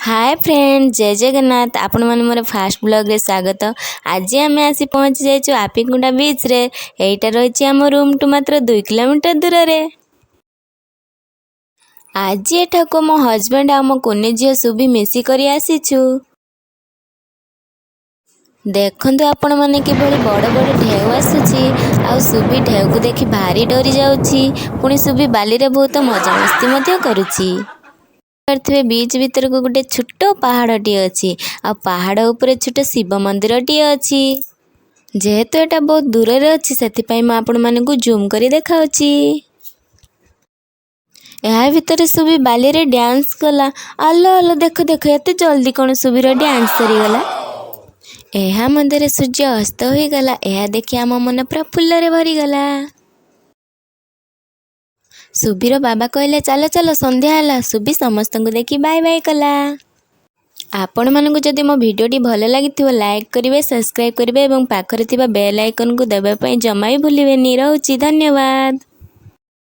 ହାଏ friend, ଜୟ ଜଗନ୍ନାଥ। ଆପଣମାନେ ମୋର first ବ୍ଲଗ୍ରେ ସ୍ୱାଗତ। ଆଜି ଆମେ ଆସି ପହଞ୍ଚି ଯାଇଛୁ ଆପିକୁଣ୍ଡା ବିଚ୍ରେ। ଏଇଟା ରହିଛି ଆମ ରୁମ୍ଠୁ ମାତ୍ର 2 କିଲୋମିଟର ଦୂରରେ। ଆଜି ଏଠାକୁ ମୋ ହଜବେଣ୍ଡ ଆଉ ମୋ କୁନି ଝିଅ ସୁଭି ମିଶିକରି ଆସିଛୁ। ଦେଖନ୍ତୁ ଆପଣମାନେ, କିଭଳି ବଡ଼ ବଡ଼ ଢେଉ ଆସୁଛି ଆଉ ସୁଭି ଢେଉକୁ ଦେଖି ଭାରି ଡରି ଯାଉଛି। ପୁଣି ସୁଭି ବାଲିରେ ବହୁତ ମଜାମସ୍ତି ମଧ୍ୟ କରୁଛି। କରିଥିବେ, ବିଚ୍ ଭିତରକୁ ଗୋଟେ ଛୋଟ ପାହାଡ଼ଟିଏ ଅଛି ଆଉ ପାହାଡ଼ ଉପରେ ଛୋଟ ଶିବ ମନ୍ଦିରଟିଏ ଅଛି। ଯେହେତୁ ଏଟା ବହୁତ ଦୂରରେ ଅଛି, ସେଥିପାଇଁ ମୁଁ ଆପଣମାନଙ୍କୁ ଜୁମ୍ କରି ଦେଖାଉଛି। ଏହା ଭିତରେ ସୁଭି ବାଲିରେ ଡ୍ୟାନ୍ସ କଲା। ଆଲୋ ଆଲୋ, ଦେଖ ଦେଖ, ଏତେ ଜଲ୍ଦି କ'ଣ ସୁଭିର ଡ୍ୟାନ୍ସ ସରିଗଲା? ଏହା ମଧ୍ୟରେ ସୂର୍ଯ୍ୟ ଅସ୍ତ ହୋଇଗଲା। ଏହା ଦେଖି ଆମ ମନ ପ୍ରଫୁଲ୍ଲରେ ଭରିଗଲା। ସୁଭିର ବାବା କହିଲେ, "ଚାଲ ଚାଲ, ସନ୍ଧ୍ୟା ହେଲା।" ସୁଭି ସମସ୍ତଙ୍କୁ ଦେଖି ବାଏ ବାଏ କଲା। ଆପଣମାନଙ୍କୁ ଯଦି ମୋ ଭିଡ଼ିଓଟି ଭଲ ଲାଗିଥିବ, ଲାଇକ୍ କରିବେ, ସବସ୍କ୍ରାଇବ୍ କରିବେ ଏବଂ ପାଖରେ ଥିବା ବେଲ୍ ଆଇକନ୍କୁ ଦେବା ପାଇଁ ଜମା ବି ଭୁଲିବେନି। ରହୁଛି, ଧନ୍ୟବାଦ।